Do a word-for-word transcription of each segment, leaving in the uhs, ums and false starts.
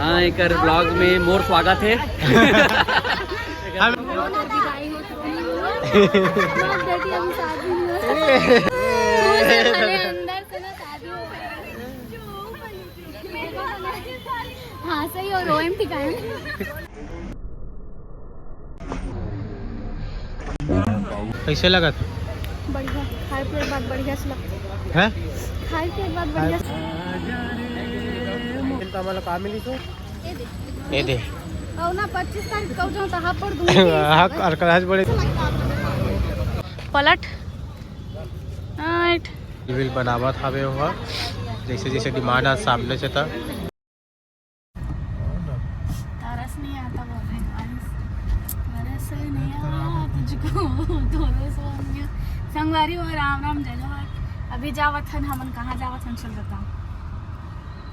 हाँ, एकर ब्लॉग में मोर स्वागत है। हाँ, सही हो, रोएम ठीक है। कैसे लगत? बढ़िया, खाए पिए के बाद बढ़िया से लगता है। खाए पिए के बाद बढ़िया से। तो हमारा काम मिली तो ये दे। और ना पच्चीस तारीख को जाऊँ तो हाफ पर दूँ। हाँ, और क्लास बड़े। पलट। राइट। बिल बनावत हवे हुआ, जैसे जैसे डिमांड आज सामने से था। तरस नहीं आता बोल रहे हैं, तरस नहीं आया तुझको। तो संगवारी हो, राम राम, जय जोहार। अभी जावत हन हमन, कहाँ जावत हन, चल बताओ।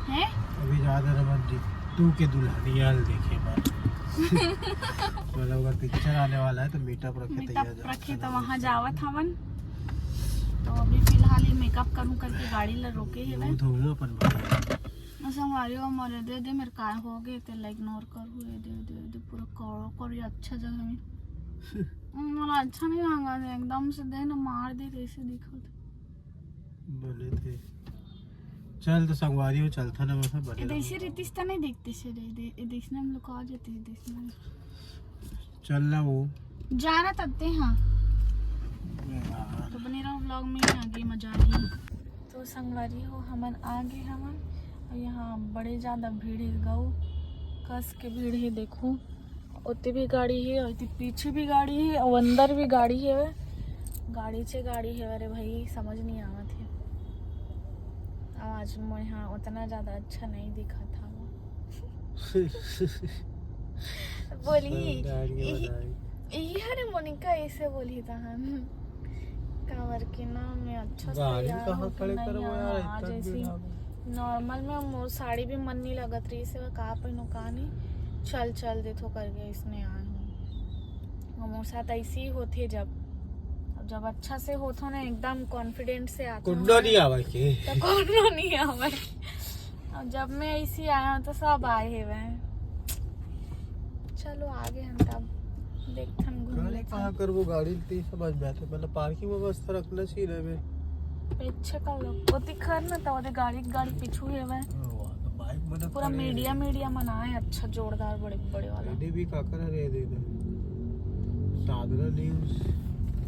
हैं? अभी जात हन हमन जित्तू के दुल्हनिया ल देखे बर। मतलब अगर पिक्चर आने वाला है तो मीटअप रखे, मीटअप रखे, तो वहाँ जावत हवन। तो अभी फिलहाल ये मेकअप करूँ करके गाड़ी ला रोके हे। धोऊ अपन भाई। संगवारी हो, मोर दे दे, मेरे काय हो गए, तेला इग्नोर करू, ये दे दे दे, पूरा कड़ो कड़ी अच्छा जगह में। मोला अच्छा नहीं लगा, एकदम से दे ना मार दे, कैसे दिखत। बने थे। चल तो संगवारी हो, चलता ना बस, बने रहो। देसी रीतिस तो नहीं देखते से रे, दे, देश में हम लोग आ जाते हैं, देश में। चल ना वो। जाना तब ते हाँ। तो बने रहो ब्लॉग में, आगे मजा आही। तो संगवारी हो, हमन आगे हमन, और यहाँ बड़े ज्यादा भीड़ है, गऊ कस के भीड़ है। देखो, ओती भी गाड़ी है और ओती पीछे भी गाड़ी है और अंदर भी गाड़ी है। गाड़ी चे गाड़ी है, अरे भाई, समझ नहीं आवत है। आज मोर यहाँ उतना ज्यादा अच्छा नहीं दिखा था वो। बोली, यही हरे मोनिका ऐसे बोली तहन। काबर के ना मैं अच्छा से तैयार होके नहीं आया आज, ऐसी नॉर्मल में मोर साड़ी भी मन नहीं लगत रही से, का पहनो का नहीं, चल चल देथो करके इसने आए हूँ। मोर साथ ऐसे ही होथे जब, अब जब अच्छा से होथो ना, एकदम कॉन्फिडेंट से आथो कुन्नो नहीं आवे के। तो कोनो नहीं आवे। अब जब मैं ऐसे ही आया हूँ तो सब आए हे वह। चलो आगे हम तब देखथन घूम लेथन। कहाँ करबो गाड़ी ल, ते समझ में आथे, मतलब पार्किंग व्यवस्था रखना चाहिए ना बे। पीछे कर लो, ओती खर ना तो ओदे गाड़ी, गाड़ी पीछू हे वह। पूरा मीडिया, मीडिया मन आए, अच्छा जोरदार बड़े बड़े वाला। भी काकर है, दे दे। साधना न्यूज।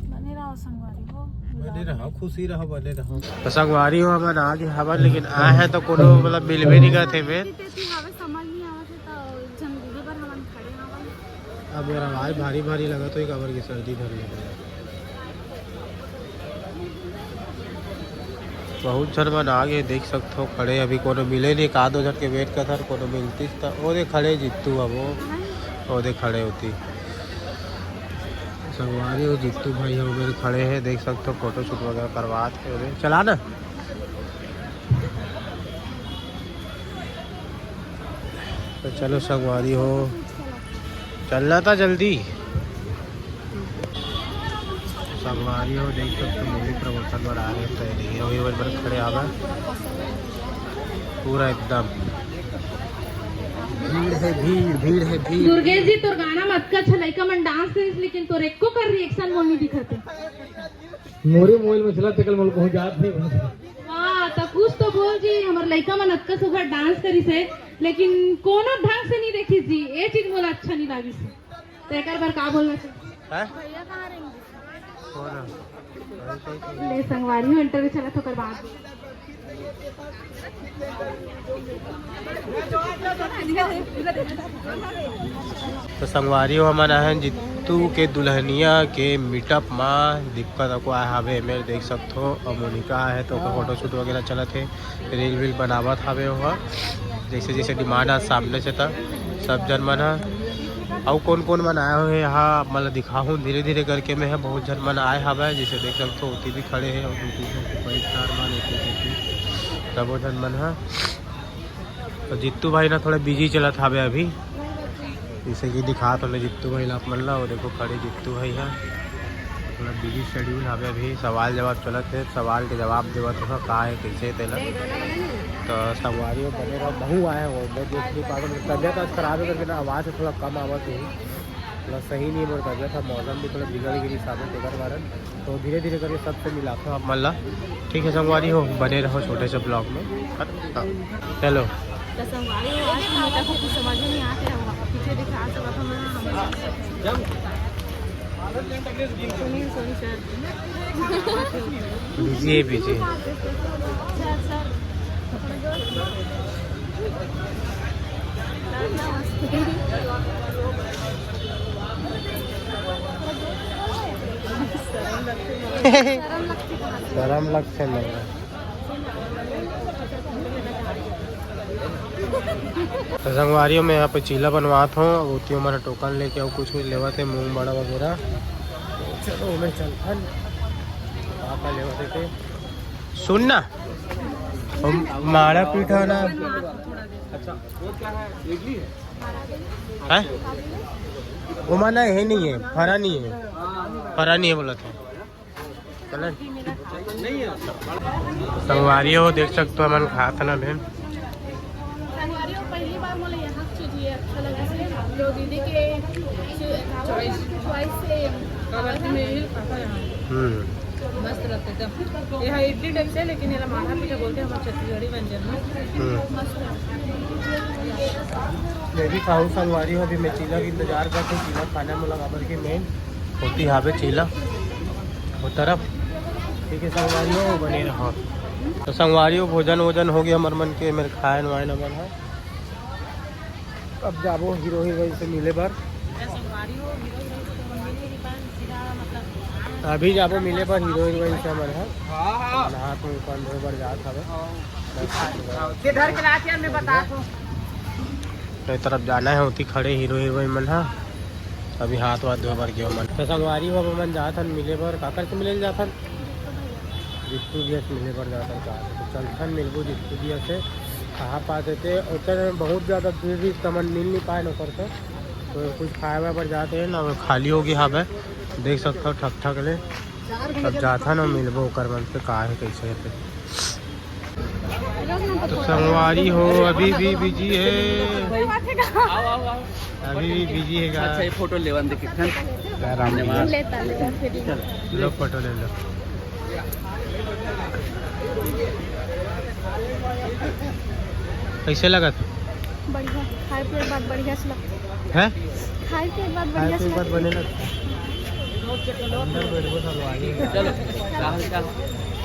बने रहो संगवारी हो। बने रहो, खुशी रहो, बने रहो। तो संगवारी हो, हमन आगे हवन, लेकिन आए हैं तो कोनो मतलब मिलबे नहीं करते बे। समझ नहीं आवत है तो एक झन दीदी बर हमन खड़े हवन। अब मोर आवाज भारी भारी लगत होही, काबर के सर्दी धर ले। बहुत झन मन आगे, देख सकथो, खड़े, अभी कोनो मिले नहीं, का दो झन के वेट करथन, कोनो मिलतीस त। ओदे खड़े जित्तू अब वो, ओदे खड़े होती। संगवारी हो, जित्तू भाई हो मेरे खड़े हैं, देख सकथो, फोटो शूट वगैरह करवात हे ओदे। चला ना। तो चलो संगवारी हो, चलना था जल्दी। संगवारी हो, देख सकते हो, मूवी प्रमोशन बर आ रहे हैं, तो ये नहीं, अभी बर खड़े आ गए पूरा एकदम। भीड़ है, भीड़, भीड़ है, भीड़। दुर्गेश जी, तोर गाना में अतका अच्छा लइका मन डांस करिस, लेकिन तोर एको कर रिएक्शन मोर नहीं दिखत है। मोरे मोबाइल में चला, तेकर मोला कहूँ जात नहीं। हाँ, त कुछ तो बोल जी, हमर लइका मन अतका सुघर डांस करिस हे, लेकिन कोनो ढंग से नहीं देखिस जी, ये चीज मोला अच्छा नहीं लागिस हे। तो एकर बर का बोलना चाहिए? हैं? ले संगवारी हो, इंटरव्यू चला तो कर बात। तो संगवारी हो, हमन आहन जित्तू के दुल्हनिया के मीटअप मा। दीपिका तको आए हावे, एमेर देख सकथो, और मोनिका आहे तो ओकर फोटो शूट वगैरह चलत हे, रील वील बनावत हावे ओहा, जैसे जैसे डिमांड आज सामने से था सब जन मन ह। अउ कौन कौन मन आए हुए यहाँ, आप मन ल दिखाहूँ धीरे धीरे करके। मैं ह बहुत झन मन आए हावे, जैसे देख सकथो, ओती भी खड़े हे और दो तीन झन सुपर स्टार मन, एक एक एक सबो झन मन ह। तो जित्तू भाई ना थोड़ा बिजी चलत हावे अभी, जैसे कि दिखात होने जित्तू भाई ला आप मन ला। वो देखो खड़े जित्तू भाई है, थोड़ा बिजी शेड्यूल हावे अभी। सवाल जवाब चलत हे, सवाल के जवाब देवत हे, का है, कैसे हे तेला। तो संगवारी हो, बने रहो, बहू आए हो, मैं देख नहीं पाता, मेरी तबीयत आज खराब है करके ना आवाज़ थोड़ा कम आवत है, थोड़ा सही नहीं है मेरी तबीयत, अब मौसम भी थोड़ा बिगड़ गई हिसाब से, तेकर कारण। तो धीरे धीरे करके सबसे मिलाते हैं आप मन ला। ठीक है संगवारी हो, बने रहो छोटे से ब्लॉग में। चलो। तो संगवारी हो, आज की मेरे को कुछ समझ में नहीं आते हैं, पीछे दिखा सकता हूँ मैं, हम सुनील, सॉरी सर। बिजी है, बिजी। शरम लगथे मोला। तो संगवारी हो, मैं यहाँ पे चीला बनवात हूँ, ओती हमारा टोकन लेके अउ कुछ कुछ लेवत हे, मूंग बड़ा वगैरह। तो चलो, मैं चलथन, पापा लेवत हे। सुन ना, वो माड़ा पीठा ना। अच्छा, वो क्या है? इडली है? है? वो माना है नहीं है, फरा नहीं है, फरा नहीं है बोला था। चले। संगवारी हो, देख सकते हो, हमन खात ना बहन। संगवारी हो, पहली बार मोला यहाँ चीज ये अच्छा लगा से, जो दीदी के चॉइस, चॉइस से। हम्म। मस्त लगथे एकदम। ये हा इडली टाइप से, लेकिन एला माड़ा पीठा बोलथे हमर छत्तीसगढ़ी व्यंजन में। हम्म। मस्त लगथे। मैं भी खाऊँ संगवारी हो, अभी मैं चीला के इंतजार करथों, चीला खाना में लगा बर के मैं होती हावे चीला वो तरफ। ठीक है संगवारी हो, बने रहो। तो संगवारी हो, भोजन वोजन हो गया हमर मन के, मेरे खायन वायन मन है। अब जाबो हीरो हीरोइन से मिले बर। अभी जाबो मिले बर हीरो हीरोइन से हमन ह। नहा धो के धोए बर जात हवे। के धर के लात यार, मैं बतात हूँ। तो ए तरफ जाना है, उती खड़े हीरो हीरोइन मन ह। अभी हाथ वाथ धोए बर गयो मन। तो संगवारी हो, अब हमन जात हन मिले बर। काकर से मिले ल जात हन? जित्तू भैया से मिले बर जात हन का। तो चलथन, मिलबो जित्तू भैया से। कहाँ पास देते, ओकर बहुत ज़्यादा भीड़ रही, तमन मिल नहीं पाए न ओकर से। तो कुछ खाए वाए बर जाते हैं ना, वो खाली होगी हावे, देख सकते हो ठक ठक ले। तब जाथन अउ मिलबो ओकर मन से, का है, कैसे है। तो संगवारी हो, अभी भी बिजी है, अभी भी बिजी है गा। अच्छा, ये फोटो लेवन दे किथन। धन्यवाद। लेता, लेता, फिर। चलो। लो, फोटो ले लो। कैसे लगत? बढ़िया, खाए पिए के बाद बढ़िया से लगत। हैं? खाए पिए के बाद बढ़िया से लगत। बने लगत। अंदर बैठबो, सब आगे। चलो, राहुल का।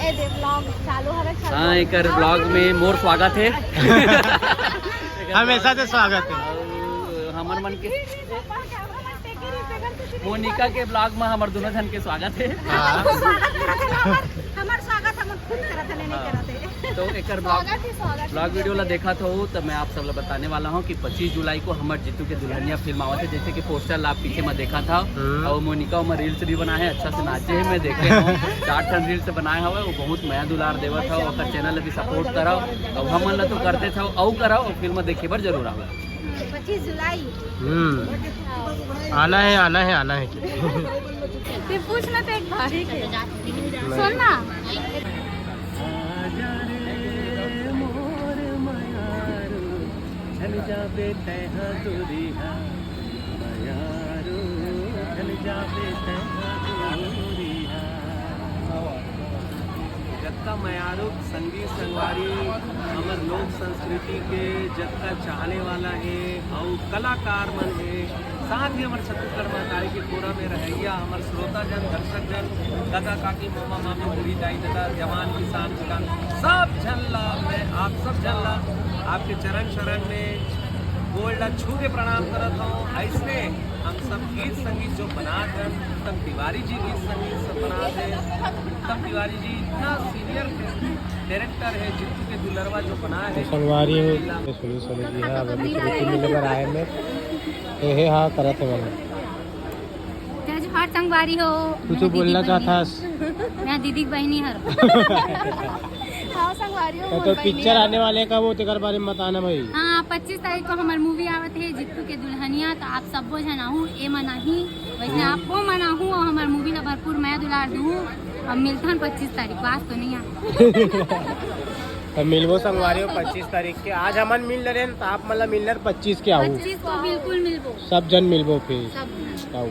ए दे, ब्लॉग चालू हवे, चालू। हाँ, एकर ब्लॉग में मोर स्वागत है। हमेशा से स्वागत है। हमर मन के मोनिका के ब्लॉग में हमर दोनों जन के स्वागत है। हाँ। हमर स्वागत हमर खुद करत हन, नहीं करत है। तो एकर ब्लॉग, स्वागत है, स्वागत है। ब्लॉग वीडियो ला देखत हो तो मैं आप सब ला बताने वाला हूँ कि पच्चीस जुलाई को हमर जित्तू के दुल्हनिया फिल्म आवत है, जैसे कि पोस्टर ला आप पीछे में देखा था। हम्म। और मोनिका ओमा रील्स भी बनाए है, अच्छा से नाचे है, मैं देखे हूँ। चार ठन रील्स बनाए हवे, वो बहुत मया दुलार देवत है, ओकर चैनल भी सपोर्ट कराओ। और हमन ला तो करते था, अउ कराओ, और फिल्म देखे बर जरूर आओ। पच्चीस जुलाई। हम्म। आना है, आना है, आना है। ते पूछ ना तो एक बार। ठीक है। सुन ना। आजा रे मोर मयारू, चल जाबे तैहा दूरिहा। मयारू, चल जाबे तैहा दूरिहा। जतका मयारू संगी संगवारी, हमर लोक संस्कृति के जतका चाहने वाला है और कलाकार मन है, साथ ही हमर छत्तीसगढ़ महतारी के कोरा में रहइया हमर श्रोता जन, दर्शक जन, काका काकी, मामा मामी, बूढ़ी दाई ददा, जवान किसान किसान, सब झन ला मैं, आप सब झन ला आपके चरण शरण में गोड़ ला छू के प्रणाम करत हूँ। ऐसने हम सब गीत संगीत जो बनात हन, उत्तम तिवारी जी गीत संगीत सब बनात हे। उत्तम तिवारी जी इतना सीनियर डायरेक्टर है, जित्तू के दुलरवा जो बना है। संगवारी हो, ये सुनी सुनी जी है, अब अभी छुट्टी मिले बर आए में। ए हे हाँ करत हे वाला। जय जोहार संगवारी हो। कुछ मैं बोलना दीदी चाहता बहिनी। मैं दीदी की बहिनी हर। हाँ, संगवारी हो, तो, मोर तो बहिनी पिक्चर है। आने वाले का वो तेकर बारे में बताना भाई। हाँ, पच्चीस तारीख को हमार मूवी आवत है जित्तू के दुल्हनिया, तो आप सबो झन आहू, ए मन आही, वैसे आपको मन आहू और हमार मूवी ला भरपूर मया दुलार दू। अब मिलथन पच्चीस तारीख को, आज तो नहीं आ। त मिलबो संगवारी हो पच्चीस तारीख के। आज हमन मिल रहे हैं, त आप मन ला मिलना पच्चीस के आऊ। पच्चीस को बिल्कुल मिलबो। सब जन मिलबो फिर। सब। आऊ।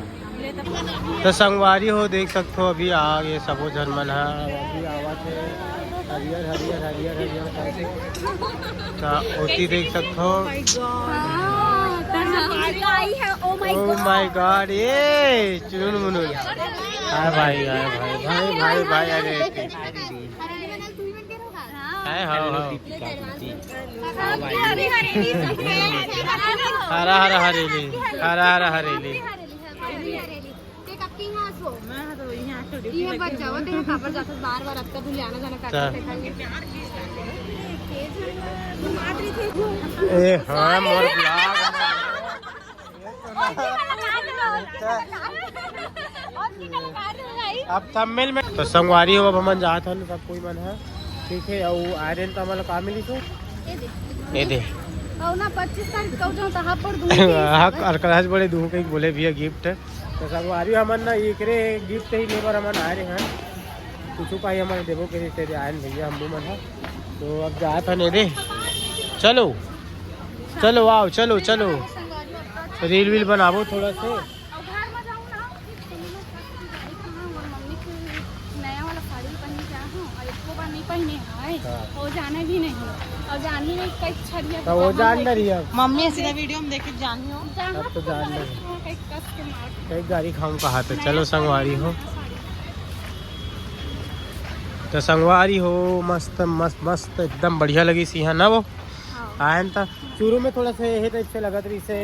त संगवारी हो, देख सकथो, अभी आ गे सबो झन मन ह, अभी आवत हे। हरियर, हरियर, हरियर, हरियर करके। त ओती देख सकथो। हाँ, आई है, oh my ओ God। माय गॉड, ए चुनुन मुनुन। हाय भाई, हाय भाई, भाई, भाई, भाई, अरे। हाय, हाव, हाव। हरा, हरा, हरेली, हरा, हरा, हरेली। ये बच जाओ, तेरे पापड़ जाता बार बार अब तक ले आना जाना करता चल। देखा ये। ए हाँ, मोर ब्लॉग। अब थंबनेल में तो संगवारी हो, अब हमन जात हन सब कोई मन ह, ठीक है। अउ आयरन त हमन ला का मिली तो ए दे। अउ ना पच्चीस तारीख को जाऊँ तो हाफ पर दूँ। हाँ, अरकराज बड़े दूँ कहीं बोले भैया गिफ्ट। तो संगवारी हमन ना एकरे गिफ्ट ही लेबर हमन आए रहे हैं। कुछ पाई हमन देबो के रिश्ते दे आयन भैया हम मन ह। तो अब जात हन ए दे। चलो चलो आओ, चलो चलो। रील वील बनाबो थोड़ा से। नया वाला साड़ी पहन के आया हूँ और एको बार नहीं पहने हैं। हाँ। और जाना भी नहीं। और जानी नहीं कई छड़िया तो वो जान नहीं रही है। मम्मी सीधा वीडियो में देख के जानी हो। अब तो जान नहीं। कई कस के मार। कई गाड़ी खाऊं कहा तो चलो संगवारी हो। तो संगवारी हो मस्त मस्त मस्त एकदम बढ़िया लगी सिहा ना वो। हाँ। आयन त शुरू में थोड़ा सा यही टाइप से लगत रही से।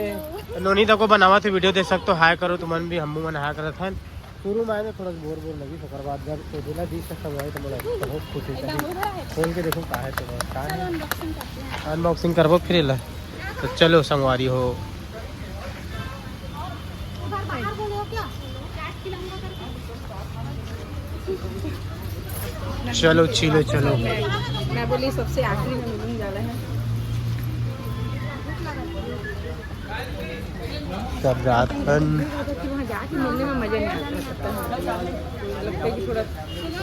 नोनी तको बनावा थे वीडियो दे सकते हो, हाय करो तुमन भी, हमू मन हाय करत हन। शुरू में आए ना थोड़ा सा बोर बोर लगी, ओकर बाद जब तो बिना बीस तक सब आए तो मोला बहुत खुशी एकदम लगी। उधर है। खोल के देखो का है तो का चलो है। अनबॉक्सिंग करते हैं। अनबॉक्सिंग करबो फिर एला। तो चलो संगवारी हो। उधर बाहर बोले हो क्या? चलो चिलो चलो। मैं बोली सबसे आखिरी में मिलूंगी ज्यादा है। सब जात हन। वहाँ जाके मिलने में मजा नहीं आता है। लगता है कि थोड़ा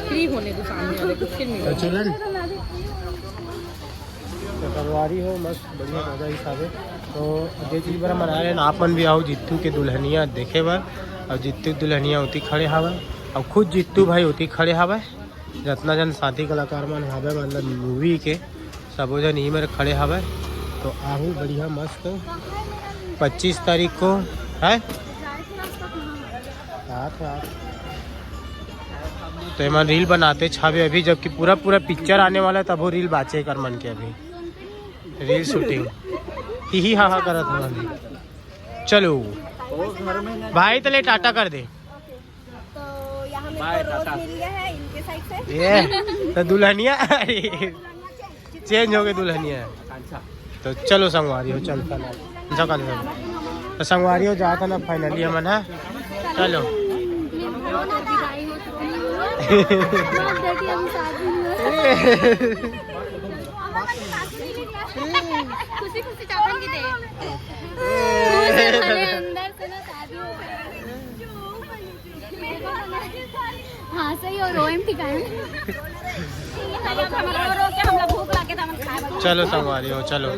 फ्री होने को सामने वाले को फिर मिलो। तो चलन। तो संगवारी हो मस्त बढ़िया मजा ही साथे। तो जे चीज बर हमन आए हैं, आप मन भी आओ जित्तू के दुल्हनिया देखे बर। और जित्तू के दुल्हनिया उती खड़े हावय और खुद जित्तू भाई उती खड़े हावय। जतना जन साथी कलाकार मन हावय मतलब मूवी के सबो जन इही मेर खड़े हावय। तो आहू बढ़िया मस्त पच्चीस तारीख को है। रात रात तो एमन रील बनाते छावे अभी, जबकि पूरा पूरा पिक्चर आने वाला है, तब वो रील बाचे कर मन के अभी रील शूटिंग ही ही हा हा करत हवन। चलो भाई तले टाटा कर दे। तो यहाँ मेरे को रोज मिल गया है इनके साइड से। ये तो दुल्हनिया चेंज हो गई दुल्हनिया। अच्छा। तो चलो संगवारी हो, चल। तो संगवारी हो जाता ना फाइनली हमन है। चलो। खुशी खुशी चाहता कि दे। अंदर से ना शादी हो। हाँ सही हो रोएम ठीक है। चलो संगवारी हो चलो।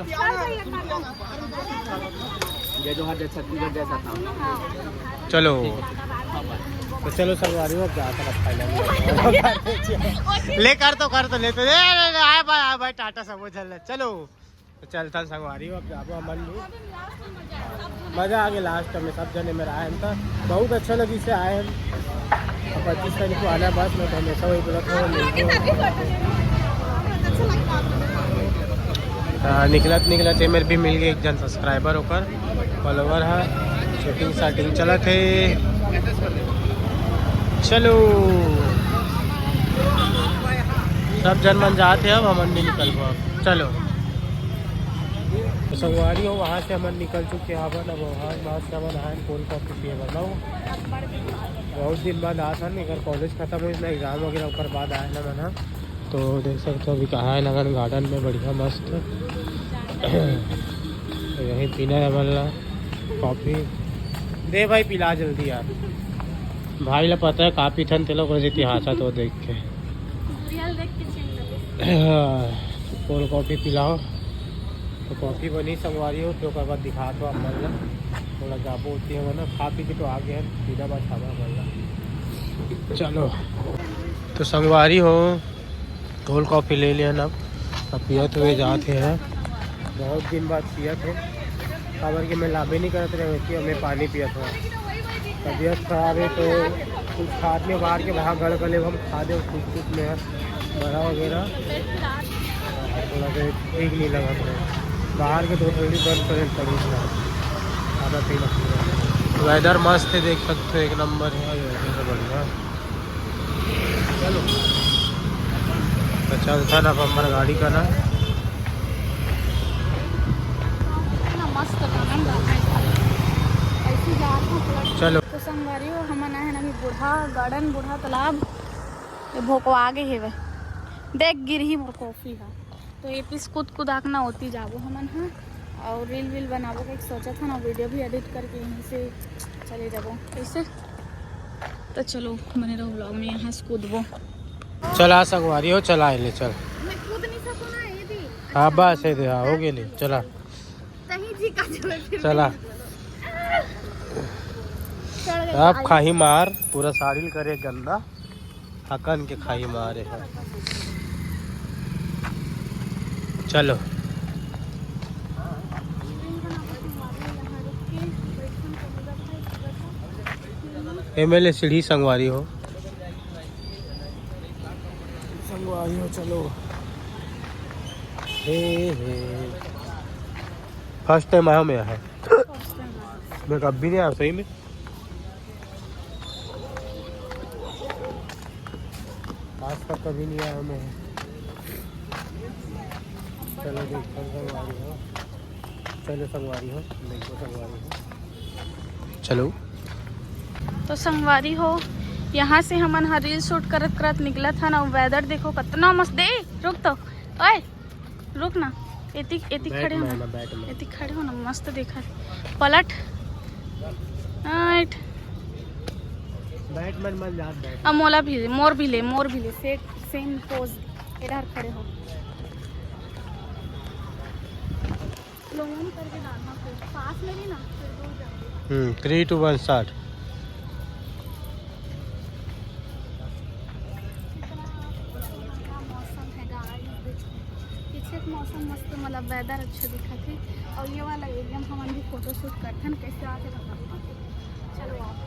जय जोहार जय छत्तीसगढ़ जय सतनाम। चलो तो चलो संगवारी हो क्या कर फाइनल। ले कर तो कर तो लेते ले ले ले आए भाई आए भाई टाटा सब चल चलो। तो चलता संगवारी हो अब जाबो हमन भी। मजा आ गया लास्ट में सब जने मेरा आए हम तो बहुत अच्छा लगी से आए हम। अब पच्चीस तारीख को आना बस मैं तो हमेशा वही बोला था। निकलत निकलत ये मेरे भी मिल गए एक जन सब्सक्राइबर होकर फॉलोवर है। शूटिंग शॉटिंग चलत है। चलो सब जन मन जात है अब हमन भी निकलबो अब चलो। तो संगवारी हो वहाँ से हमन निकल चुके हवन। अब वहाँ वहाँ से हमन आए कोल्ड कॉफी पिए बर ना। बहुत दिन बाद आत हन एकर कॉलेज खत्म होइस ना एग्जाम वगैरह ओकर बाद आए ना मन ह। तो देख सकते हो अभी कहाँ है नगन गार्डन में बढ़िया मस्त। यही पीना है हमन ला कॉफी। दे भाई पिला जल्दी यार। भाई ला पता है का पीथन ते लोग इतिहास है तो देख के। हाँ। कोल्ड कॉफी पिलाओ। तो कॉफी बनी संगवारी हो, तो ओकर बाद दिखा दो आप मन ला। थोड़ा जाबो होती है ना, खा पी के तो आ गए हैं, सीधा बात खावा मन ला। चलो, तो संगवारी हो, कोल्ड कॉफी ले लिया ना, अब पियत हुए जाते हैं। बहुत दिन बाद पियत हो, काबर के मैं लाभे नहीं करत रहे कि मैं पानी पियत हूँ। तबीयत खराब है तो कुछ खात में बाहर के, वहाँ गड़ गले हम खा दे कुछ कुछ में बड़ा वगैरह, थोड़ा सा ठीक नहीं लगा था। बाहर के तो ठंडी बंद करें पड़ी था, खाना पीना। वेदर मस्त है, देख सकते हो, एक नंबर है, ये से बढ़िया। चलो, तो चलता ना अब हमारा गाड़ी का ना। इतना मस्त आनंद आता है, ऐसे जा रहा हूँ। चलो। तो संगवारी हो, हमन आए हैं अभी बूढ़ा गार्डन, बूढ़ा तालाब। ये भोकवा आगे हेवे, देख गिरही मोर कॉफी हा। तो ये पीस कूद कूद आकना होती जाबो हमन हा, और रील वील बनाबो के सोचत हन, वीडियो भी एडिट करके यहीं से चले जाबो। कैसे? तो चलो, बने रहो व्लॉग में, यहाँ से कूदबो। चला संगवारी हो, चला ले चल। मैं कूद नहीं सकूँ ना, ये भी। हाँ, अच्छा, बस ये दे, हाँ, हो हाँ, गए ले, चलो, चला। चलो। कहीं जी का चलो, फिर चला। भी निकलो। चढ़ गए आप भाई। खाही मार, पूरा साड़ी करे गंदा, हकन के खाही मारे है। चलो। एमएलए सीढ़ी संगवारी हो, संगवारी हो, चलो। हे, हे। फर्स्ट टाइम आया मैं यहाँ। मैं कभी नहीं आया सही में। आज तक कभी नहीं आया मैं। चलो देखो संगवारी हो, चलो संगवारी हो, देखो संगवारी हो। चलो। तो संगवारी हो, यहाँ से हमन हा रील शूट करत करत निकलत हन, अउ वेदर देखो कितना मस्त। दे, रुक तो, ओए, रुक ना, एती एती खड़े हो ना, एती खड़े हो ना, मस्त देखा। पलट, राइट। बैटमैन बन जा, बैटमैन। अब मोला भी, मोर भी ले, मोर भी ले, सेट, सेम पोज, इधर खड़े हो। स्लो करके डालना, फिर पास में भी ना, फिर दूर जाओगे। हम्म, three, two, one, start। कितना सुहाना मौसम है गाइस, देखो। पीछे के मौसम मस्त, मतलब वेदर अच्छा दिखत है। और ये वाला एरिया में हमन भी फोटो शूट करथन, कैसे आके बताऊँ। चलो आओ।